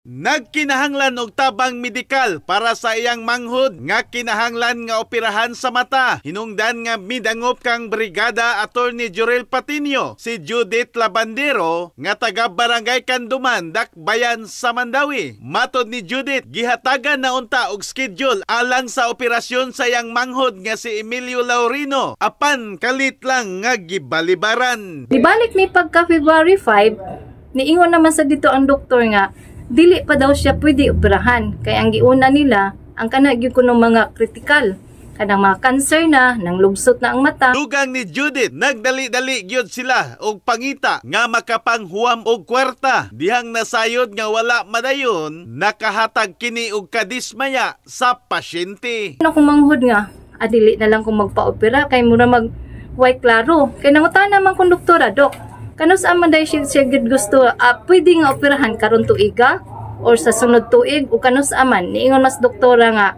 Nagkinahanglan og tabang medikal para sa iyang manghod nga kinahanglan nga operahan sa mata. Hinungdan nga midangop kang Brigada Attorney Jurel Patinio si Judith Labandero nga taga Barangay Canduman, Dakbayan sa Mandaue. Matod ni Judith, gihatagan na unta og schedule alang sa operasyon sa iyang manghod nga si Emilio Laurino, apan kalit lang nga gibalibaran. Dibalik mi pagka February 5, niingon naman sa dito ang doktor nga dili pa daw siya pwede operahan kay ang giuna nila ang kana gyud kuno mga critical, kanang mga cancer na, nang lugsot na ang mata. Dugang ni Judith, nagdali-dali gyud sila og pangita nga makapanghuwam og kwarta. Dihang nasayod nga wala madayon, nakahatag kini og kadismaya sa pasyente. Ano kung manghod nga, dili na lang kung magpa-opera kay mura mag way klaro. Kay nangutana man kong doktora, "Dok, kanus-a man day siya gyud gusto, pwede nga operahan karon tuiga or sa sunod tuig o kanus-a man?" Niingon mas doktora nga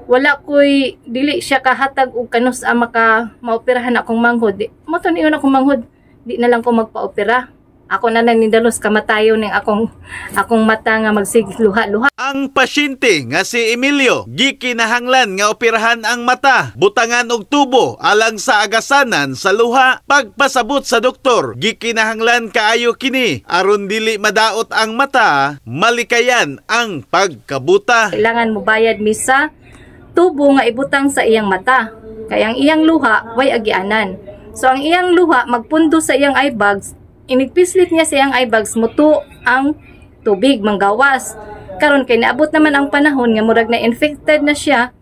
wala koy, dili siya kahatag og kanus-a maka maoperahan akong manghod. Di, mo to niingon akong manghod, di na lang ko magpa-opera. Ako na lang nindalos kamatayon ning akong mata nga magsig luha-luha. Ang pasyente nga si Emilio gikinahanglan nga operahan ang mata, butangan og tubo alang sa agasanan sa luha. Pagpasabot sa doktor, gikinahanglan kaayo kini aron dili madaot ang mata, malikayan ang pagkabuta. Kailangan mo bayad mi sa tubo nga ibutang sa iyang mata. Kay ang iyang luha way agianan. So ang iyang luha magpundo sa iyang eye bags, inigpislit niya sa iyang eye bags, mutuo ang tubig manggawas. Karon kay naabot naman ang panahon nga murag na infected na siya,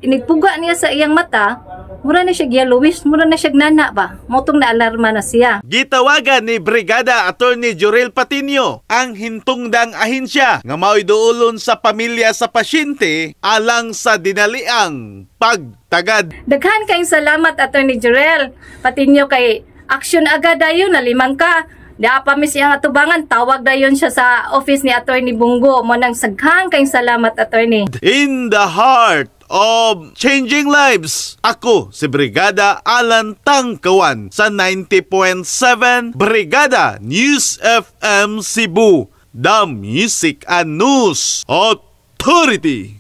inigpuga niya sa iyang mata, mura na siya yellowish, mura na siya nana ba. Motong na alarma na siya. Gitawagan ni Brigada Attorney Jurel Patinio ang hintungdang ahensya nga mao'y duolon sa pamilya sa pasyente alang sa dinaliang pagtagad. Daghan kayong salamat, Attorney Jurel Patinio, kay action agad dayon, nalimang ka. Di pa mi siyang atubangan, tawag dayon siya sa office ni Attorney Bungo. Mo nang saghan kayong salamat, Attorney. In the heart of changing lives, ako si Brigada Alan Tangkawan sa 90.7 Brigada News FM Cebu, The Music and News Authority.